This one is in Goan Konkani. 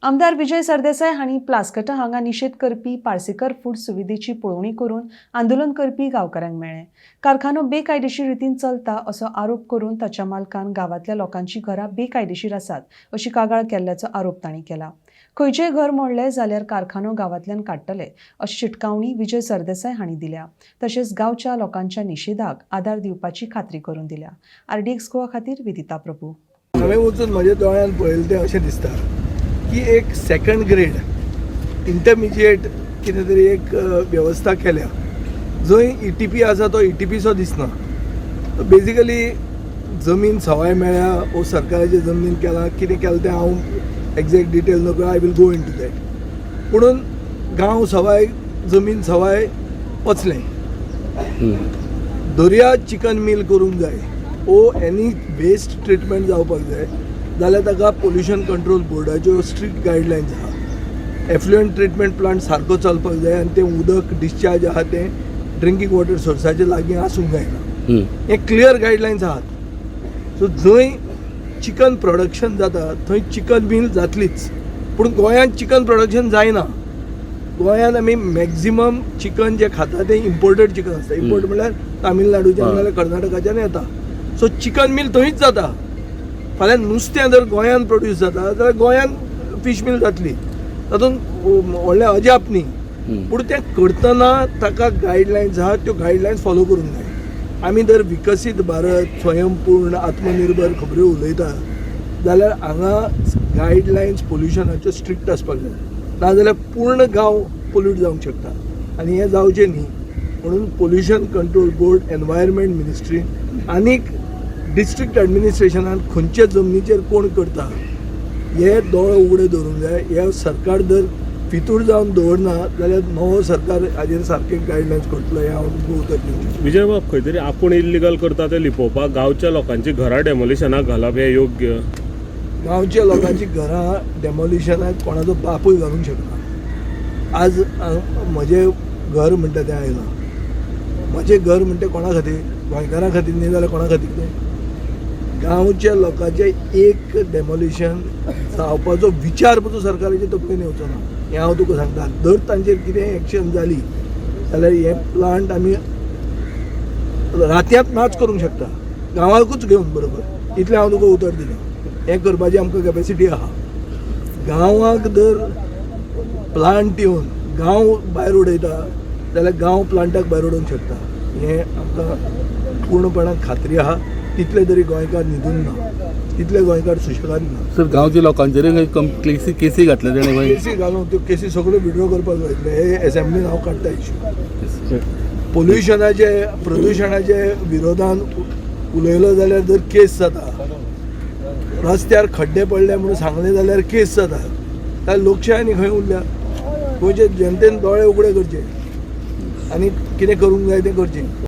आमदार विजय सरदेसाय हांणी प्लासकटा हांगा निशेध करपी पार्सेकर फूड सुविधेची पळोवणी करून आंदोलन करपी गांवकारांक मेळ्ळे. कारखानो बेकायदेशीर रितीन चलता असो आरोप करून ताच्या मालकान गांवांतल्या लोकांची घरां बेकायदेशीर आसात अशी कागाळ केल्ल्याचो आरोप तांणी केला. खंयचेय घर मोडले जाल्यार कारखानो गांवांतल्यान काडटले अशी शिटकावणी विजय सरदेसाय हांणी दिल्या. तशेंच गांवच्या लोकांच्या निशेधाक आदार दिवपाची खात्री करून दिल्या. आरडीएक्स गोवा खातीर विदिता प्रभू. हांवें वचून म्हज्या दोळ्यान पळयलें तें अशें दिसता की एक सेकंड ग्रेड इंटरमिजिएट कितें तरी एक वेवस्था केल्या, जंय ईटीपी आसा तो ईटीपीसो दिसना. बेजिकली जमीन सवाय मेळ्ळ्या वो सरकाराचे जमनीन केलां, कितें केलां तें हांव एग्जॅक्ट डिटेल नकळो. I will go into that. पुणून गांव सवाय, जमीन सवाय वचलें. दर्या चिकन मिल करूंक जाय ओ एनी वेस्ट ट्रिटमेंट जावपाक जाय जाल्यार ताका पोल्युशन कंट्रोल बोर्डाच्यो स्ट्रिक्ट गायडलायन्स आहा. एफ्लुएंट ट्रिटमेंट प्लांट सारको चलपाक जाय आनी तें उदक डिस्चार्ज आहा तें ड्रिंकींग वॉटर सोर्साचे लागीं आसूंक जायना. हे क्लियर गायडलायन्स आहात. सो जंय चिकन प्रोडक्शन जाता थंय चिकन मिल जातलीच, पूण गोंयांत चिकन प्रोडक्शन जायना. गोंयांत आमी मॅक्झिमम चिकन जें खाता तें इम्पोर्टेड चिकन आसता. इम्पोर्ट म्हणल्यार तामिळनाडूच्यान नाजाल्यार कर्नाटकाच्यान येता. सो चिकन मिल थंयच जाता. फाल्यां नुस्तें जर गोंयांत प्रोड्यूस जाता जाल्यार गोंयांत फीश मिल जातली, तातूंत व्हडलें अजाप न्ही. पूण तें करतना ताका गायडलायन्स आहा, त्यो गायडलायन्स फॉलो करूंक जाय. आमी जर विकसीत भारत, स्वयंपूर्ण, आत्मनिर्भर खबऱ्यो उलयता जाल्यार हांगा गायडलायन्स पोल्युशनाच्यो स्ट्रिक्ट आसपाक जाय, नाजाल्यार पूर्ण गांव पोल्यूट जावंक शकता आनी हें जावचें न्ही म्हणून pollution control board, environment ministry आनीक डिस्ट्रिक्ट एडमिनिस्ट्रेशनान खंयचे जमनीचेर कोण करता हे दोळे उगडे दवरूंक जाय. हे सरकार जर फितूर जावन दवरना जाल्यार नवो सरकार हाजेर सारके गायडलायन्स करतलो हें हांव तुमकां उतर दिवंक शकता. विजय बाब, खंय तरी आपूण इल्लिगल करता तें लिपोवपाक गांवच्या लोकांची घरां डेमोलिशनाक घालप हें योग्य? गांवच्या लोकांची घरां डेमोलिशनाक कोणाचो बापूय घालूंक शकना. आज म्हजें घर म्हणटा तें आयलां. म्हजें घर म्हणटा कोणा खातीर? गोंयकारां खातीर न्ही जाल्यार कोणा खातीर तें? गांवच्या लोकांचें एक डेमोलिशन जावपाचो विचार पसून सरकाराचे तकलेन येवचो ना हें हांव तुका सांगता. जर तांचेर कितें एक्शन जाली जाल्यार हें प्लांट आमी रातयांत नाच करूंक शकता, गांवाकूच घेवन बरोबर. इतलें हांव तुका उतर दिता. हें करपाची आमकां कॅपेसिटी आहा. गांवाक जर प्लांट येवन गांव भायर उडयता जाल्यार गांव प्लांटाक भायर उडोवंक शकता हें आमकां पूर्णपणान खात्री आहा. तितले तरी गोंयकार न्हिदून ना, तितले गोंयकार सुशेगाद ना. सर, गांवच्या लोकांचेर केसी केसी घातल्या तेणे मागीर? केसी घालून त्यो केसी सगळ्यो विड्रॉ करपाक जाय. हे एसेंब्लीन हांव काडटा इश्यू. पोल्युशनाचे, प्रदुशणाचे विरोधान उलयलो जाल्यार जर केस जाता, रस्त्यार खड्डे पडले म्हणून सांगले जाल्यार केस जाता, जाल्यार लोकशाय आनी खंय उरल्या? गोंयचे जनतेन दोळे उगडे करचे आनी कितें करूंक जाय तें करचें.